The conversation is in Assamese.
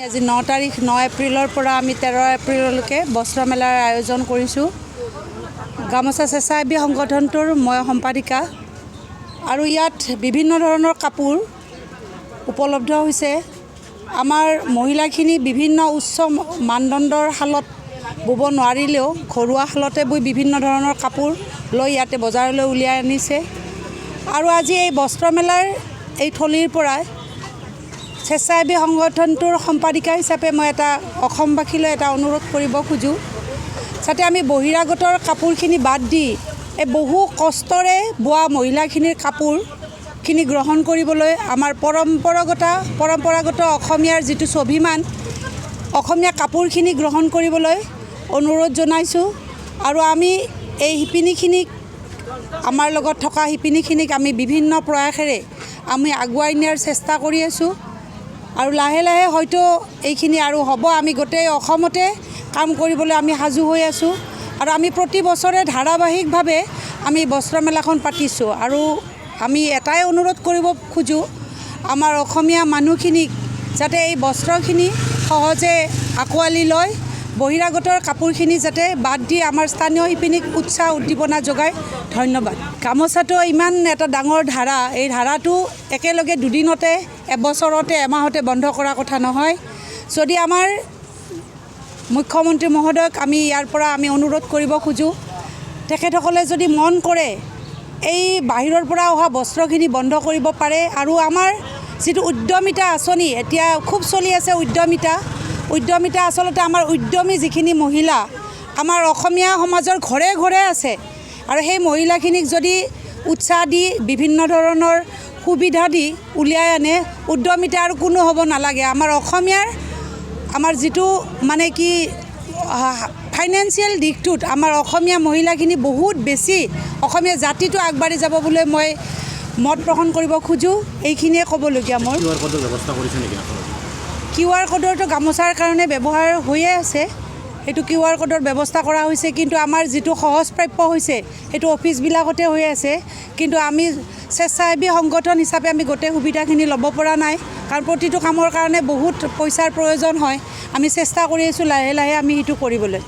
আমি আজি 9 তাৰিখ, 9 এপ্ৰিলৰ পৰা আমি 13 এপ্ৰিললৈকে বস্ত্ৰমেলাৰ আয়োজন কৰিছোঁ। গামোচা স্বেচ্ছাসেৱী সংগঠনটোৰ মই সম্পাদিকা আৰু ইয়াত বিভিন্ন ধৰণৰ কাপোৰ উপলব্ধ হৈছে। আমাৰ মহিলাখিনি বিভিন্ন উচ্চ মানদণ্ডৰ শালত ব'ব নোৱাৰিলেও ঘৰুৱা শালতে বৈ বিভিন্ন ধৰণৰ কাপোৰ লৈ ইয়াতে বজাৰলৈ উলিয়াই আনিছে। আৰু আজি এই বস্ত্ৰমেলাৰ এই থলীৰ পৰাই স্বেচ্ছাসেৱী সংগঠনটোৰ সম্পাদিকা হিচাপে মই এটা অসমবাসীলৈ এটা অনুৰোধ কৰিব খোজোঁ, যাতে আমি বহিৰাগতৰ কাপোৰখিনি বাদ দি এই বহু কষ্টৰে বোৱা মহিলাখিনিৰ কাপোৰখিনি গ্ৰহণ কৰিবলৈ, আমাৰ পৰম্পৰাগত অসমীয়াৰ যিটো স্বাভিমান, অসমীয়া কাপোৰখিনি গ্ৰহণ কৰিবলৈ অনুৰোধ জনাইছোঁ। আৰু আমি এই শিপিনীখিনিক, আমাৰ লগত থকা শিপিনীখিনিক আমি বিভিন্ন প্ৰয়াসেৰে আমি আগুৱাই নিয়াৰ চেষ্টা কৰি আছোঁ আৰু লাহে লাহে হয়তো এইখিনি আৰু হ'ব। আমি গোটেই অসমতে কাম কৰিবলৈ আমি সাজু হৈ আছোঁ আৰু আমি প্ৰতি বছৰে ধাৰাবাহিকভাৱে আমি বস্ত্ৰমেলাখন পাতিছোঁ। আৰু আমি এটাই অনুৰোধ কৰিব খোজোঁ আমাৰ অসমীয়া মানুহখিনিক, যাতে এই বস্ত্ৰখিনি সহজে আঁকোৱালি লয়, বহিৰাগতৰ কাপোৰখিনি যাতে বাদ দি আমাৰ স্থানীয় শিপিনীক উৎসাহ উদ্দীপনা যোগায়। ধন্যবাদ। গামোচাটো ইমান এটা ডাঙৰ ধাৰা, এই ধাৰাটো একেলগে দুদিনতে, এবছৰতে, এমাহতে বন্ধ কৰা কথা নহয়। যদি আমাৰ মুখ্যমন্ত্ৰী মহোদয়ক আমি ইয়াৰ পৰা আমি অনুৰোধ কৰিব খোজোঁ, তেখেতসকলে যদি মন কৰে, এই বাহিৰৰ পৰা অহা বস্ত্ৰখিনি বন্ধ কৰিব পাৰে। আৰু আমাৰ যিটো উদ্যমিতা আঁচনি এতিয়া খুব চলি আছে, উদ্যমিতা আচলতে আমাৰ উদ্যমী যিখিনি মহিলা আমাৰ অসমীয়া সমাজৰ ঘৰে ঘৰে আছে আৰু সেই মহিলাখিনিক যদি উৎসাহ দি, বিভিন্ন ধৰণৰ সুবিধা দি উলিয়াই আনে, উদ্যমিতা আৰু কোনো হ'ব নালাগে। আমাৰ অসমীয়াৰ আমাৰ যিটো মানে কি ফাইনেন্সিয়েল দিশটোত আমাৰ অসমীয়া মহিলাখিনি বহুত বেছি, অসমীয়া জাতিটো আগবাঢ়ি যাব বুলি মই মত পোষণ কৰিব খোজোঁ। এইখিনিয়ে ক'বলগীয়া মোৰ। কিউ আৰ ক'ডৰ ব্যৱস্থা কৰিছে নেকি আপোনালোকে? কিউ আৰ ক'ডৰটো গামোচাৰ কাৰণে ব্যৱহাৰ হৈয়ে আছে। সেইটো কিউ আৰ ক'ডৰ ব্যৱস্থা কৰা হৈছে, কিন্তু আমাৰ যিটো সহজপ্ৰাপ্য হৈছে, সেইটো অফিচবিলাকতে হৈ আছে। কিন্তু আমি স্বেচ্ছাসেৱী সংগঠন হিচাপে আমি গোটেই সুবিধাখিনি ল'ব পৰা নাই, কাৰণ প্ৰতিটো কামৰ কাৰণে বহুত পইচাৰ প্ৰয়োজন হয়। আমি চেষ্টা কৰি আছোঁ লাহে লাহে আমি সেইটো কৰিবলৈ।